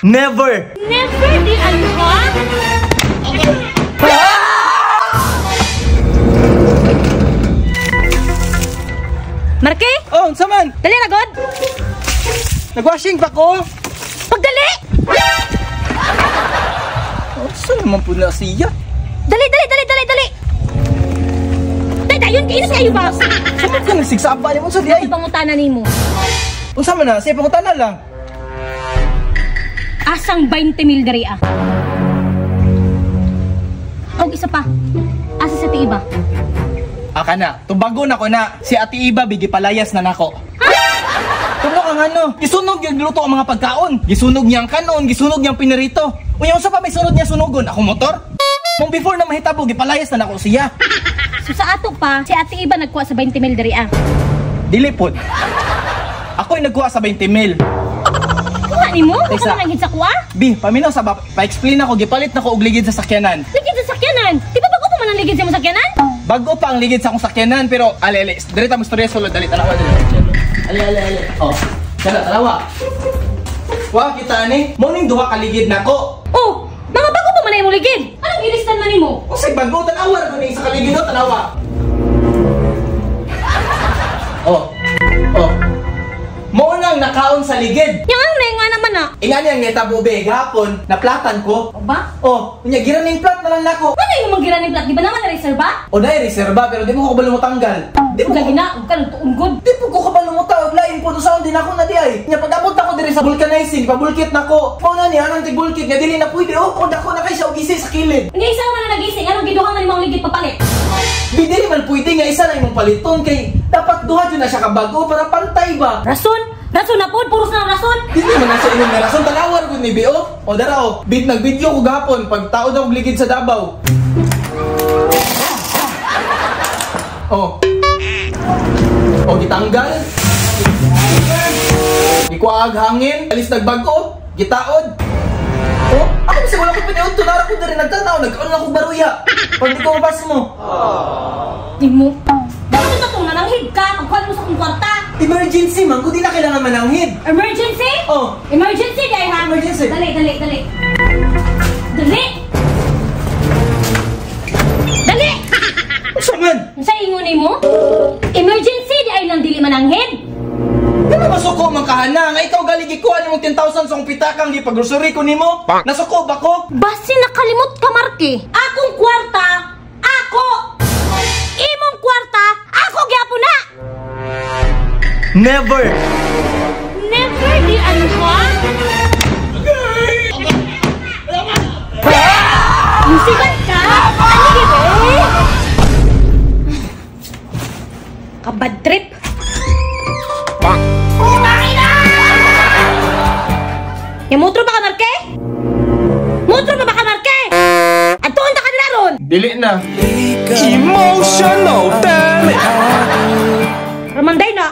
Never! Never di ano ha? Marke? Oh, unsa man? Dali ra god. Nagwashing pa ko. Pagdali! Unsa naman po na siya? Dali, dali, dali, dali, dali. Day, dayon kinis kayo ba? Sa man ka nagsigsaba nimo unsa di ay? Pangutana nimo. Unsa man na? Sige, pangutana lang. Asang 20 mil diri ah. Og isa pa. Asa sa ti iba? Aka na, tubago na ko na. Si Ate Iba bigi palayas na nako. Tumo kang ano, gisunog yung luto ang mga pagkaon. Gisunog niyang kanon, gisunog niyang pinirito. Unya unsa pa may sunod niya sunugon? Ako motor? Kung before na mahitabo, gipalayas na nako siya. So sa ato pa, si Ate Iba nagkuha sa 20 mil diri ah. Dili pod. Ako'y nagkuha sa 20 mil. Kuha nimo? Taysa. Kuha nang sa kuha? B, paminaw sa ba, pa-explain ako, gipalit na ko og ligid sa sakyanan. Ligid sa sakyanan. Di ba bago pa man ang ligid sa imong sakyanan? Bago pa ang ligid sa akong sakyanan, pero ale ale, diri ta mo istorya sulod, dali tanawa dali. Ale ale ale. Oh, kana tanawa. Wa kita ani, mo ning duha ka ligid nako. Oh, mga bago pa man ang imong ligid. Anong gilistan man nimo? Unsay bago tanawa ra ni sa kaligid oh, tanawa. Oh. Oh. Mo nang nakaon sa ligid. Yang ano na nga naman ah. Ingani ang netabo be gapon, naplatan ko. O ba? Oh, unya giraning plat na lang nako. Ano yung mga giraning plat? Di ba naman na reserva? O dai reserba pero di mo ko kabalo motanggal. Di mo Lagi na, huwag ka nagtuon gud. Di po ko kabalo mo tawag lain po to sound din ako na di ay. Nya pag-abot ako diri sa vulcanizing, pabulkit nako. Mao na ni anang tig bulkit nga dili na pwede oh, kung dako na kay siya og isi sa kilid. Hindi isa man na nagising, anong giduha man imong ligid papalit? Di dili man pwede nga isa na imong paliton kay dapat duha jud na siya ka bag-o para pantay ba. Rason? Rason na pod, puros na rason. Dili man na siya imong nga rason tanawar gud ni Bio. O dara oh, bit nag-video ko gahapon pag taod og ligid sa Davao. Oh. O gitanggal. Gikuag hangin, alis nagbag-o, gitaod. Oh, ako kasi wala ko piniunto, nara ko diri nagtanaw, nagkaon lang ko baruya. Pag di ko mabas mo. Di mo. Dapat ito itong nananghid ka, pagkuhan mo sa kong kwarta. Emergency man, kung di na kailangan mananghid. Emergency? Oh. Emergency, di ay ha? Emergency. Dali, dali, dali. Dali! Dali! Unsa man? Sa ingon nimo? Emergency, di ay nang dili mananghid. Di ba masuko man kahana? Nga ikaw gali gikuha nimong 10,000 sa akong pitakang gipag-grocery ko nimo. Nasuko ba ko? Basi nakalimot ka, Marke. Akong kwarta, ako! Imong kwarta, ako gyapon na! Never! Never di ano ha? Musikan ka? Ano di ba? Kabad trip! Yung mutro ba ka, Marke? Mutro ba ka, Marke? Antuon ta ka nila ron! Dili na. Emotional damage! Ramanday na!